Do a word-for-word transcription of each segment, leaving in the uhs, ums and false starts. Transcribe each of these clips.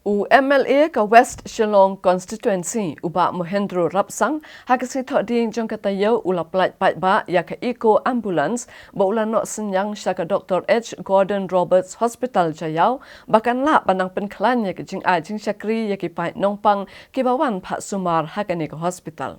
U MLA ka West Shillong Constituency, u Bah Mohendro Rapsang, ha ka sngi Thohdieng jong ka taïew u la pyllait paidbah ïa ka Eco Ambulance ba u la noh synñiang sha ka Doctor H Gordon Roberts Hospital Jaïaw, ba kan lah ban nang pynkhlaiñ ïa ka jingai jingshakri ïa ki paid nongpang kiba wan phah sumar ha kane ka hospital.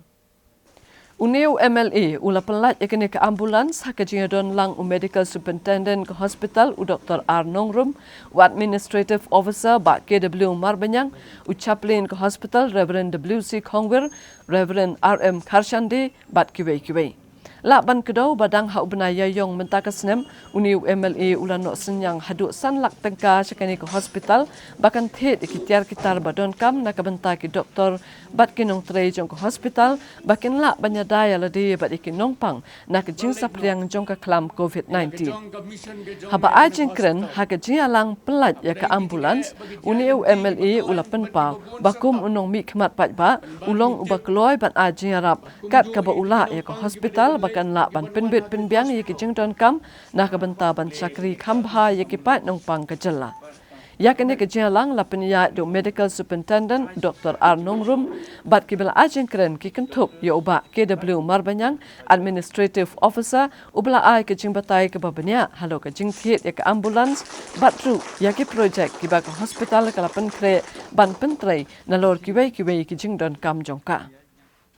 Une u MLA u la pyllait ïa kane ka ambulance ha ka jingïadon lang u Medical Superintendent ka hospital, u Doctor R Nongrum, u Administrative Officer Bah K W Marbaniang, u Chaplain ka hospital, Reverend W C Khongwir, Reverend R M Kharshande, bad kiwei kiwei. Lah ban kdew ba dang ha u bnai Ïaïong mynta ka snem, une u MLA u la noh synñiang haduh san lak tyngka sha kane ka hospital, ba kan thied ïa ki tiar ki tar ba donkam na ka bynta ki doktor bad ki nongtrei jong ka hospital, ba kin lah ban ïada ïa lade bad ïa ki nongpang na ka jingsaphriang jong ka khlam COVID nineteen. Haba ai jingkren ha ka jingïalang pyllait ïa ka ambulance, une u MLA u la pynpaw ba kum u nongmihkhmat paidbah, u long uba kloi ban ai jingïarap kat kaba u lah ïa ka hospital ba kan lah ban pynbit pynbiang ïa ki jingdonkam na ka bynta ban shakri kham bha ïa ki paid nongpang ka jylla. Ïa kane ka jingïalang la pynïaid da u Medical Superintendent Doctor R Nongrum, bad kiba la ai jingkren ki kynthup ïa u Bah K W Marbaniang, Administrative Officer, uba la ai ka jingbatai kaba bniah halor ka jingthied ïa ka ambulance, bad ruh ïa ki projek kiba ka hospital ka la pynkhreh ban pyntrei nalor kiwei kiwei ki jingdonkam jong ka.